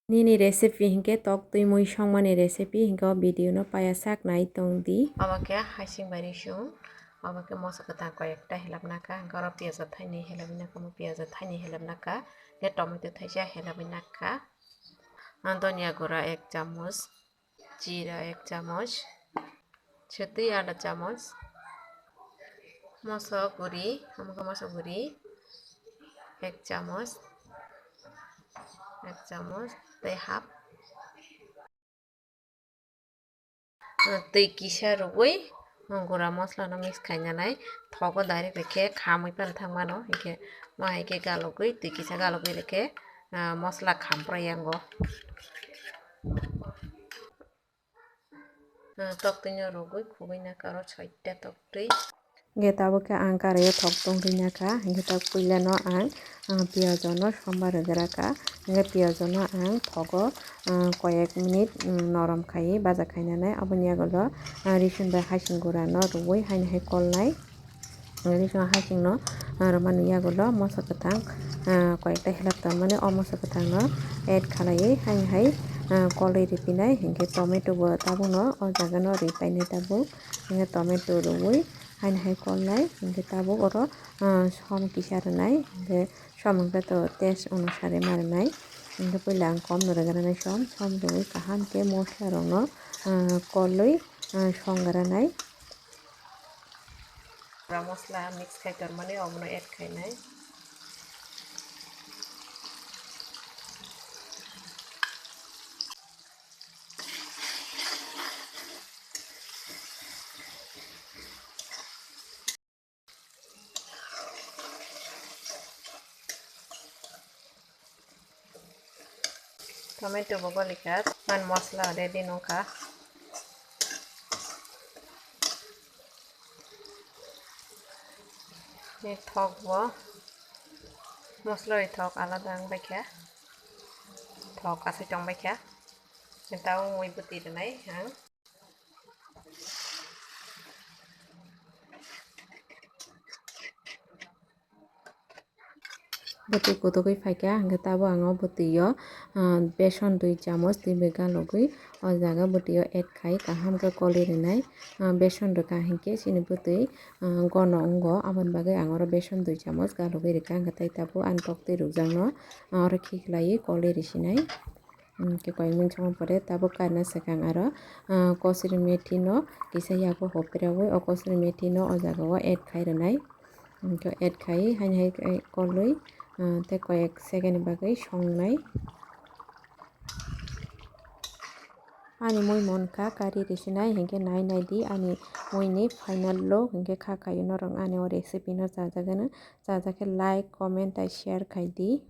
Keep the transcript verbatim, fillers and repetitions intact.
Nini recipe hinkhe tok twi mui songmani recipe hinkhe o video no paya sak nai tong di. Obo khe haising bai risung, obo khe moso kwthang koi ekta helap naka, hinkhe oro piyajo thaini helap naka, mo piyajo thaini helap naka, hinkhe tomato thaisa helap naka, ah, dhania gura ek chamuch, jira ek chamuch, Chwtwi ada chamoch. Moso guri, amokhe moso guri. Ek chamoch. Ek chamoch tei half. Twi kisa rwgwi gura moslano mix khainanai thogo direct khe khamwi phano thangmano, hinkhe mo hai khe galogwi twi kisa galogwi rwkhe, ah, mosla khampra yango. Ah, toktwi no rwgwi khugwi naka oro soita toktwi. Hinkhe tabuk khe ang karaio thok tongwi naka, hinkhe tabuk puila no ang, ah, piyajo no sombar rwgra ka, hinkhe piyajo no ang thogo, ah, koyek minute, mm, norom khaiwi baja khainanai, aboni yagulo, ah, rising bai haising gura no rwui haino hai kolnai. Ang rising no, ah, rwmani yagulo moso kwthang, ah, koyekta helap tongmani o moso kwthang no add khalaiwi haino hai, ah, kolwi ripinai, hinkhe tomato bo tabuk no o jaga no ripainai tabuk, hinkhe tomato rwui haino hai kolnai, hinkhe tabuk oro, ah, som kisa rwnai, hinkhe som hinkhe to taste onusare ma rwnai, hinkhe puila ang kom no rwgranai som, som rwui kaham khe mosla rok no, ah, kolwi, ah, songranai. Gura mosla mix khai tormani omono add khainai. Tomato bo golikha, man mosla ready nongkha. Ni thok bo, mosla ni thok alada wng baikha, thok asai tong baikha, tei tabuk mui bwtwi rwnai ang. Bwtwi kutugwi phaikha, hwnkhe tabuk ang o bwtwio, ah, beson dui chamoch twi bai galogwi o jaga bwtwio add khai kaham khe kolwi rwnai. Ah, beson rwkha hinkhe chini bwtwi, ah, gono wngo, aboni bagwi ang oro beson dui chamoch galogwi rwkha, hwnkhe tei tabuk ang toktwi rwkjakno, ah, oro khiklaiwi kolwi rwsinai. Hwnkhe koi mui chongma pore tabuk karna swkang aro, ah, kosori methi no kisa yago hopiraui o kosori methi no o jaga o add khai rwnai. Hwnkhe add khai haino hai kolwi, ah, tei koi ek second ni bagwi songnai. Ani mui monkha kari risinai, hinkhe nai nai di ani mui ni final look, hinkhe kha kaio norok ani o recipe no chajagano, chajak khe like, comment tei share khai di.